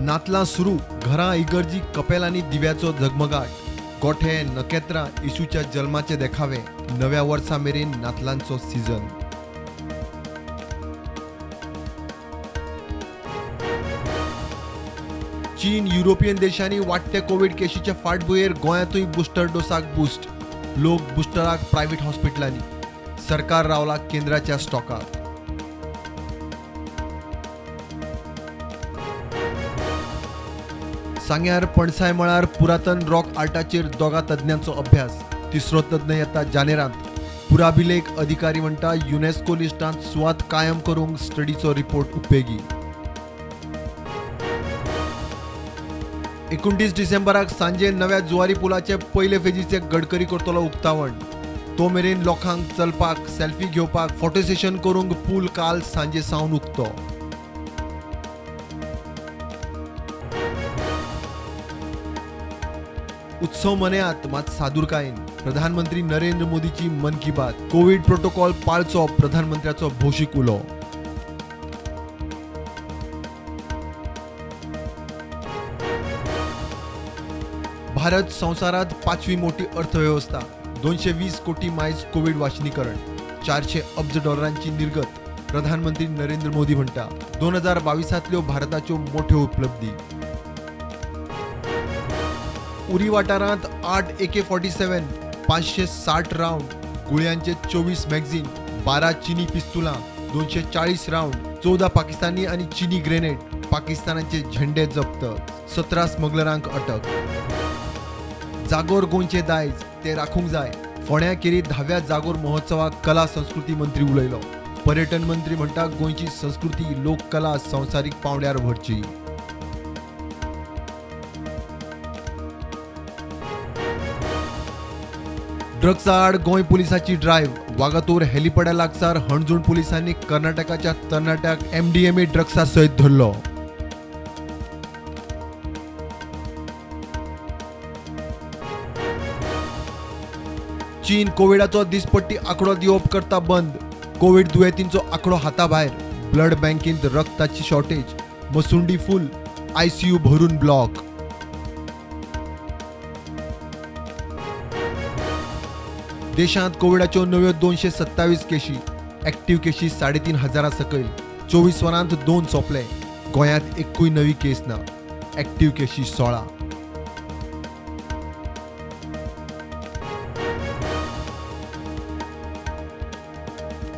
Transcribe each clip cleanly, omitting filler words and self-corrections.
नातलां सुरू, घरां इगर्जी कपेलांनी दिव्याचो झगमगाट, गोठे नखेत्रां येशूच्या जल्माचे देखावे. नव्या वर्सा मेरेन नातलांचो सीझन. चीन युरोपियन देशांनी वाडटे कोवीड केशीचे फाटभुंयेर गोंयांतूय बुस्टर डोसाक बुस्ट. लोक बुस्टराक प्रायव्हेट हॉस्पिटलांनी. सरकार रावला केंद्राच्या स्टॉकाक. सांग्यार पणसाय मळार पुरातन रॉक आर्टाचेर दोगा तज्ञांचो अभ्यास. तिसरो तज्ञ येता जानेरांत. पुराभिलेख अधिकारी म्हणटा युनेस्को लिस्टांत सुवात कायम करूंक स्टडीचो रिपोर्ट उपेगी. 29 डिसेंबराक सांजे नव्या जुवारी पुलाचे पयले फेजीचे गडकरी करतलो उक्तावण. तो मेरेन लोकांक चलपाक, सेल्फी घेवपाक, फोटो सेशन करूंक पूल काल सांजे सावन उक्तो. उत्सव मनयात मात सादुरकायेन. प्रधानमंत्री नरेंद्र मोदीची मन की बात. कोवीड प्रोटोकॉल पाळचो, प्रधानमंत्र्याचो भौशीक उलो. भारत संवसारात 5वी मोठी अर्थवेवस्था. 220 कोटी मायज कोवीड वाशिनीकरण, 400 अब्ज डॉलरांची निर्गत. प्रधानमंत्री नरेंद्र मोदी म्हणटा 2022 भारताच्यो मोठ्यो उपलब्धी. उरी वाठारांत 8 AK-47, 560 round, गुळयांचे 24 मॅगझीन, 12 चीनी पिस्तुलां, 240 राऊंड, 14 पाकिस्तानी आनी चीनी ग्रेनेड. पाकिस्तानाचे झेंडे जप्त. 17 स्मगलरांक अटक. जागोर गोंयचे दायज ते राखूंक जाय. फोंड्या केरी 10व्या जागोर महोत्सवाक कला संस्कृती मंत्री उलयलो. पर्यटन मंत्री म्हणटा गोंयची संस्कृती लोककला संवसारीक पांवड्यार व्हरची. ड्रग्सा आड गोंय पुलिसाची ड्रायव्ह. वागातोर हेलिपॅडा लागसार हणजूण पुलिसांनी कर्नाटकाच्या तरणाट्याक MDMA ड्रग्सा सयत धरलो. चीन कोविडाचो दिसपट्टी आंकडो दिवप करता बंद. कोविड दुयेंतींचो आंकडो हाताभायर. ब्लड बँकेंत रक्ताची शॉर्टेज. मसुंडी फुल, ICU भरून ब्लॉक. देशांत कोविडाच्यो नव्यो 227 केशी, ऍक्टिव्ह केशी 3500 सकयल. 24 वरांत 2 सोंपले. गोंयांत एकूय नवी केस ना. ऍक्टिव्ह केशी 16.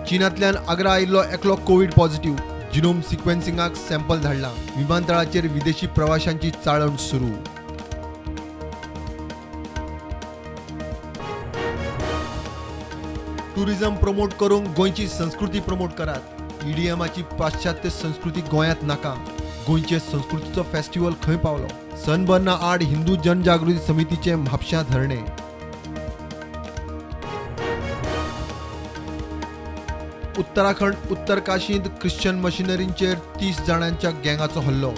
चीनांतल्यान आग्रा आयिल्लो एकलो कोवीड पॉझिटिव्ह. जिनोम सिक्वेन्सिंगाक सॅम्पल धाडला. विमानतळाचेर विदेशी प्रवाशांची चाळण सुरू. टुरिझम प्रमोट करूंक गोंयची संस्कृती प्रमोट करात. EDMाची पाश्चात्य संस्कृती गोंयांत नाका. गोंयचे संस्कृतीचो फेस्टिवल खंय पावलो? सनबर्ना आड हिंदू जनजागृती समितीचे म्हापश्यां धरणे. उत्तराखंड उत्तरकाशींत ख्रिश्चन मशिनरींचेर 30 जाणांच्या गँगाचो हल्लो.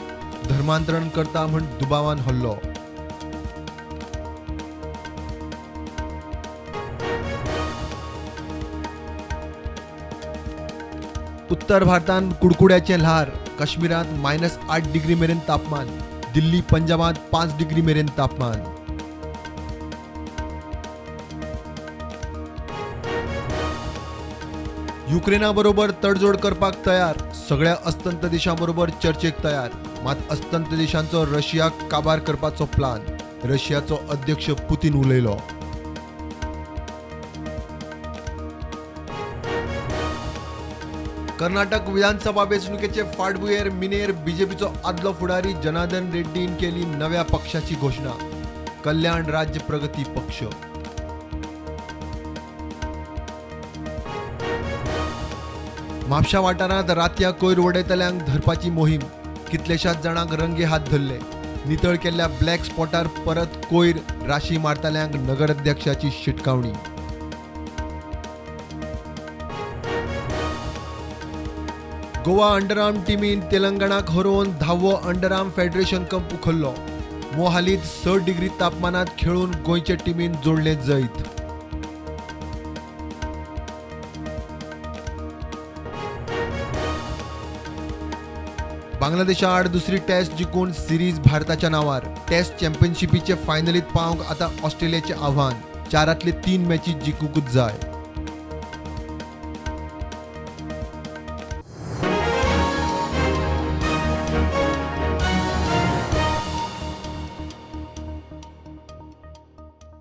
धर्मांतरण करता म्हण दुबावान हल्लो. उत्तर भारतांत कुडकुड्याचें ल्हार. काश्मीरांत -8 डिग्री मेरेन तापमान. दिल्ली पंजाबांत 5 डिग्री मेरेन तापमान. युक्रेना बरोबर तडजोड करपाक तयार. सगळ्या अस्तंत देशां बरोबर चर्चेक तयार. मात अस्तंत देशांचो रशियाक काबार करपाचो प्लान. रशियाचो अध्यक्ष पुतीन उलयलो. कर्नाटक विधानसभा वेंचणुकेचे फाटभुंयेर मिनेर बीजेपीचो आदलो फुडारी जनार्दन रेड्डीन केली नव्या पक्षाची घोशणा. कल्याण राज्य प्रगती पक्ष. म्हापशा वाठारांत रातयां कोयर वडयतल्यांक धरपाची मोहीम. कितलेशाच जाणांक रंगे हात धरले. नितळ केल्ल्या ब्लॅक स्पॉटार परत कोयर राशी मारतल्यांक नगराध्यक्षाची शिटकावणी. गोवा अंडरआर्म टीमीन तेलंगणाक हरोवन 10वो अंडरआर्म फेडरेशन कप उखल्लो. मोहालीत 6 डिग्री तापमानात खेळून गोंयचे टीमीन जोडले जैत. बांगलादेशा आड दुसरी टॅस्ट जिखून सिरीज भारताच्या नांवार. टॅस्ट चॅम्पियनशिपीचे फायनलीत पावंक आतां ऑस्ट्रेलियाचें आव्हान. 4 3 मॅची जिखूंकच जाय.